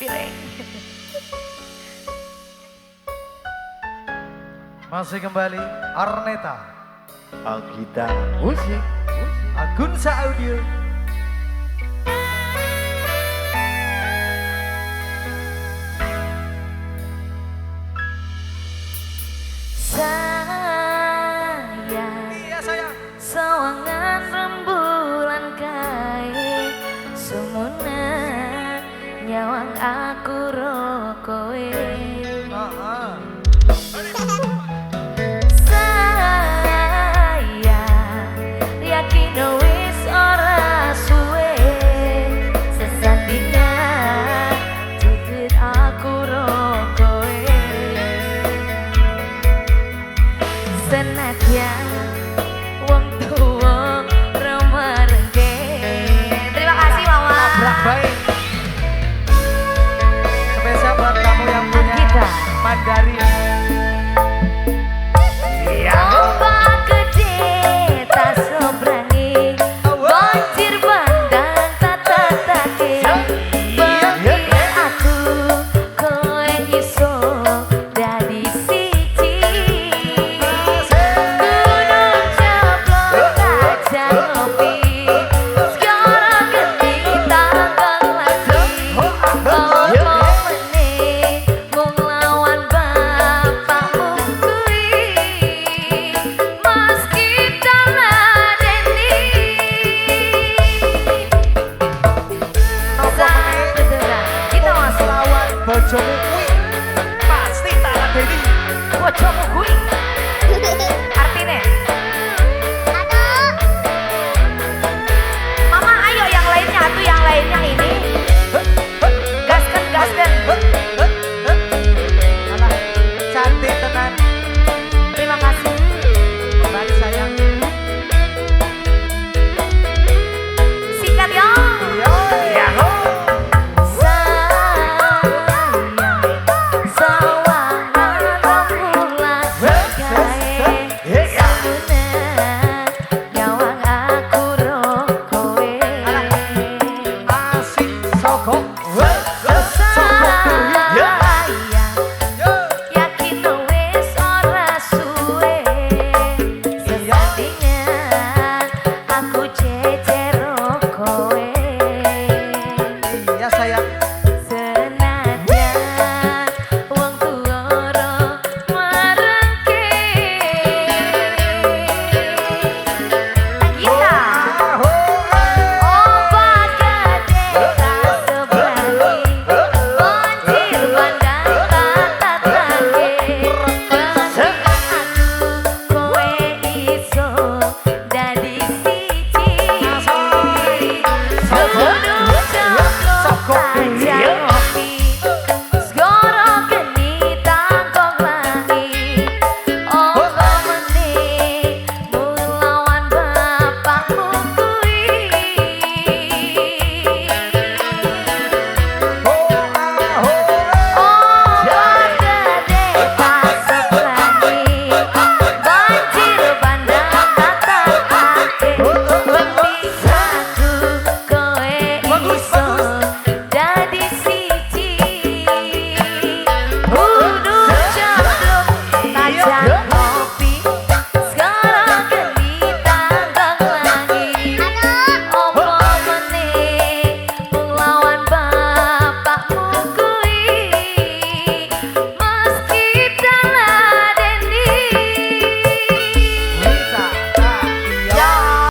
Piring. Masih kembali Arneta, Anggita Musik, Agunsa Audio. Sayang, iya sayang, sawangan rembulan kae sumuna nyawang aku ro kowe. Sayang, yakin wis ora suwe sesandingan titik aku ro kowe. Senadyan wong tuwa remerengke. Terima kasih Mama. Tabrak baik. Spesial buat kamu yang punya Anggita. Mandarin. Iya. Ombak gede tak sobrangi, banjir bandang tak tatake. Bengi aku kowe iso dadi siji. Gunung ceblok kacang ngopi, sekarang gede tanggang lagi. Apa meneh mung lawan bapakmu kuwi, Mas kita ladeni. Apa meneh Kita masuk lawan bojomu kuwi.